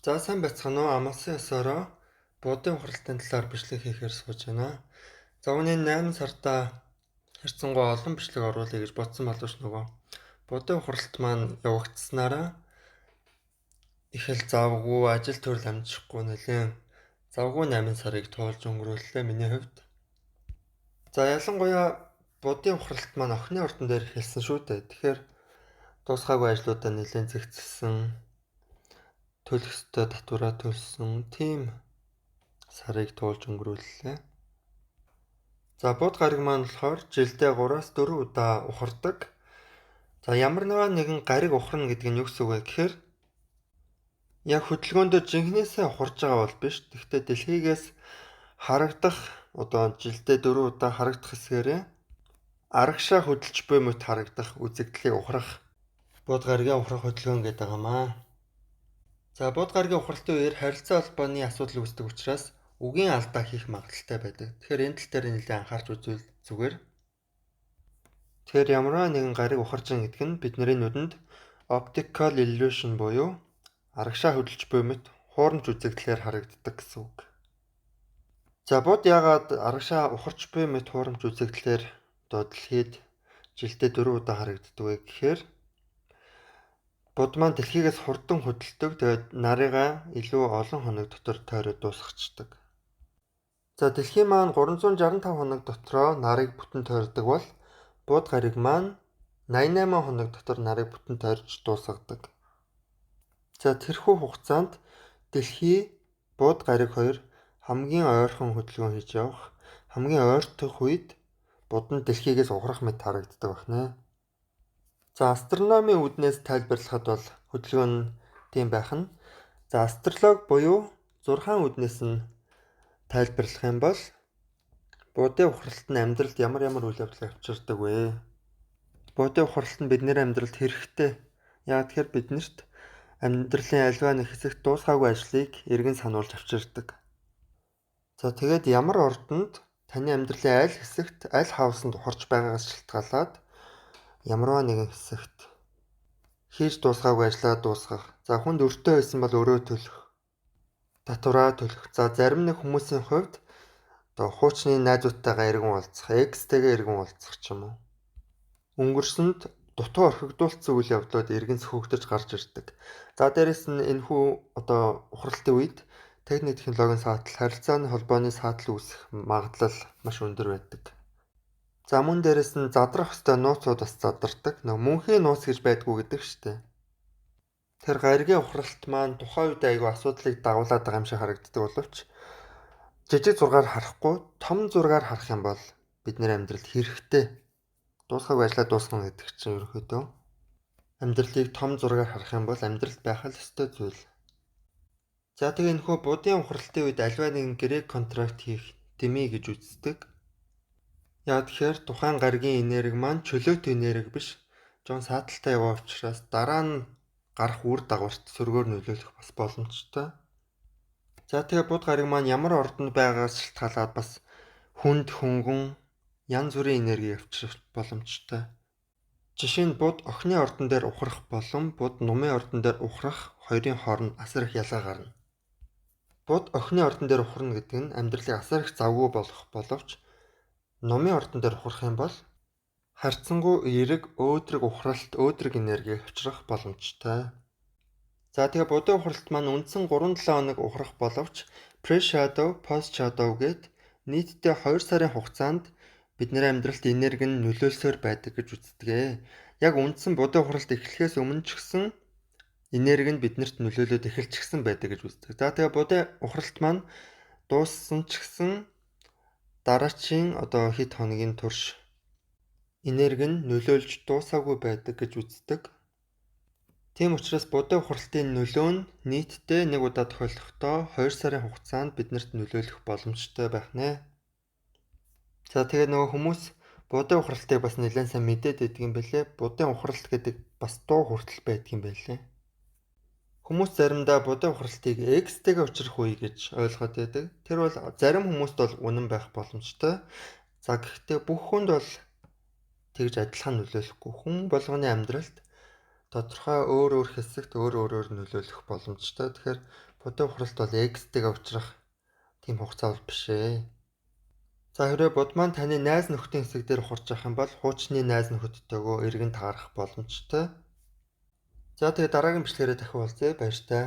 За сайн байцгаана уу? Амласан ёсоороо будын ухралтын талаар бичлэг хийхээр сууж байна. За үүний 8 сартаа харьцангуй олон бичлэг оруулъя гэж бодсон боловч нөгөө будын ухралт маань явагдсанараа их л завгүй, ажил төрөл амжихгүй нэлээд завгүй 8 сарыг туулж өнгөрүүллээ миний хувьд. За ялангуяа будын ухралт маань охины ордон дээр эхэлсэн шүү дээ. Тэгэхээр дуусгаагүй ажлуудаа нэлээд зэгцэлсэн, төлөх ёстой татвараа төлсөн тийм сарыг туулж өнгөрүүллээ. За буд гариг маань болохоор жилдээ 3-аас 4 удаа ухардаг. За ямар нэгэн гариг ухарна гэдэг нь юу гэсэн үг вэ гэхээр яг хөдөлгөөндөө жинхнээсээ ухарж байгаа бол биш. Тэгэхдээ дэлхийгээс харагдах одоо жилдээ 4 удаа харагдах хэсгээрээ арагшаа хөдөлж буй мэт харагдах үзэгдлийг ухрах буд гаригийн ухрах хөдөлгөөн гэдэг юм аа. За буд гаригийн ухралтын үеэр харилцаа холбооны асуудал үүсдэг учраас үгийн алдаа хийх магадлалтай байдаг. Тэгэхээр энэ тал дээр нэлээд анхаарч үзвэл зүгээр. Тэгэхээр ямар нэгэн гариг ухарж байгаа гэдэг нь бидний нүдэнд optical illusion буюу арагшаа хөдөлж буй мэт хуурамч үзэгдлээр харагддаг гэсэн үг. За буд яагаад арагшаа ухарч буй мэт хуурамч үзэгдлээр одоо дэлхийд жилдээ 4 удаа харагддаг вэ гэхээр буд маань дэлхийгээс хурдан хөдөлдөг. Тэгээд нарыгаа илүү олон хоног дотор тойроод дуусгачихдаг. За дэлхий маань 365 хоног дотроо нарыг бүтэн тойрдог бол буд гариг маань 88 хоног дотор нарыг бүтэн тойрж дуусгадаг. За тэрхүү хугацаанд дэлхий, буд гариг хоёр хамгийн ойрхон хөдөлгөөн хийж явах, хамгийн ойртох үед буд нь дэлхийгээс ухрах мэт харагддаг байна. За астрономийн үүднээс тайлбарлахад бол хөдөлгөөн нь тийм байх нь. За астрологи буюу зурхаан үүднээс нь тайлбарлах юм бол будын ухралт нь амьдралд ямар ямар үйл явдлыг авчирдаг вэ? Будын ухралт нь бидний амьдралд хэрэгтэй. Яг тэгэхээр биднэрт амьдралын альва нэг хэсэгт дуусгаагүй ажлыг эргэн сануулж авчирдаг. За тэгээд ямар ордонд таны амьдралын аль хэсэгт аль хаусанд ухарч байгаагаас шалтгаалаад ямарваа нэгэн хэсэгт хийж дуусгаагүй ажлаа дуусгах. За хүнд өртөө байсан бол өрөө төлөх, татвараа төлөх. За зарим нэг хүмүүсийн хувьд одоо хуучны найзуудтайгаа эргэн уулзах, экстэйгээ эргэн уулзах ч юм уу. Өнгөрсөнд дутуу орхигдуулсан үйл явдлууд эргэн сөхөгдөж гарч ирдэг. За дээрэс нь энэхүү одоо ухралтын үед техник технологийн саатал, харилцааны холбооны саатал үүсэх магадлал маш өндөр байдаг. За мөн дээрэс нь задрах ёстой нууцуд бас задардаг. Нөгөө мөнхийн нууц гэж байдгүй гэдэг штэ. Тэр гаригийн ухралт маань тухайн үед айгүй асуудлыг дагуулад байгаа юм шиг харагддаг боловч жижиг зургаар харахгүй том зургаар харах юм бол бидний амьдралд хэрэгтэй. Дуусгаагүй ажлаа дуусгана гэдэг чинь ерөнхийдөө амьдралыг том зургаар харах юм бол амьдралд байх л ёстой зүйл. За тэгээ энэхүү будын ухралтын үед альва нэгэн гэрээ контракт хийх дэмий гэж үздэг. Яг тэгэхээр тухайн гаригийн энерги маань чөлөөт энерги биш, жоон сааталтай яваа учраас дараа нь гарах үр дагаварт сөргөөр нөлөөлөх бас боломжтой. За тэгээ буд гариг маань ямар ордонд байгаагаас шалтгаалаад бас хүнд хөнгөн янз бүрийн энерги авчрах боломжтой. Жишээ нь буд охины ордон дээр ухрах болон буд нумын ордон дээр ухрах хоёрын хооронд асар их ялгаа гарна. Буд охины ордон дээр ухарна гэдэг нь амьдралыг асар их завгүй болгох боловч нумын ордон дээр ухрах юм бол харьцангуй эерэг өөдрөг ухралт, өөдрөг энергийг авчрах боломжтой. За тэгээ будын ухралт маань үндсэн 3-7 хоног ухрах боловч pre-shadow, post-shadow гээд нийтдээ 2 сарын хугацаанд бидний амьдралд энерги нь нөлөөлсөөр байдаг гэж үздэг. Яг үндсэн будын ухралт эхлэхээс өмнө ч гэсэн энерги нь биднэрт нөлөөлөд эхэлчихсэн байдаг гэж үздэг. За тэгээ будын ухралт маань дууссан ч гэсэн дараачийн одоо хэд хоногийн турш энерги нь нөлөөлж дуусаагүй байдаг гэж үздэг. Тийм учраас будын ухралтын нөлөө нь нийтдээ нэг удаа тохиолдохдоо 2 сарын хугацаанд биднэрт нөлөөлөх боломжтой байх нэ. За тэгээ нөгөө хүмүүс будын ухралтыг бас нэлээд сайн мэдээд байдаг юм билээ. Будын ухралт гэдэг бас дуу хүртэл байдаг юм байлээ. Хүмүүс заримдаа будын ухралтыг экстэйгээ учрах үе гэж ойлгоод байдаг. Тэр бол зарим хүмүүст бол үнэн байх боломжтой. За гэхдээ бүх хүнд бол тэгж адилхан нөлөөлөхгүй. Хүн болгоны амьдралд тодорхой өөр өөр хэсэгт өөр өөрөөр нөлөөлөх боломжтой. Тэгэхээр Будын хуралт бол X-тэйгээ уулзрах тийм хугацаа бол биш ээ. За, хэрвээ буд маань таны найз нөхдийн хэсэг дээр ухарч явах юм бол хуучны найз нөхөдтэйгөө эргэн таарах боломжтой. За, тэгээ дараагийн бичлэгээрээ дахин уулзъя. Баяртай.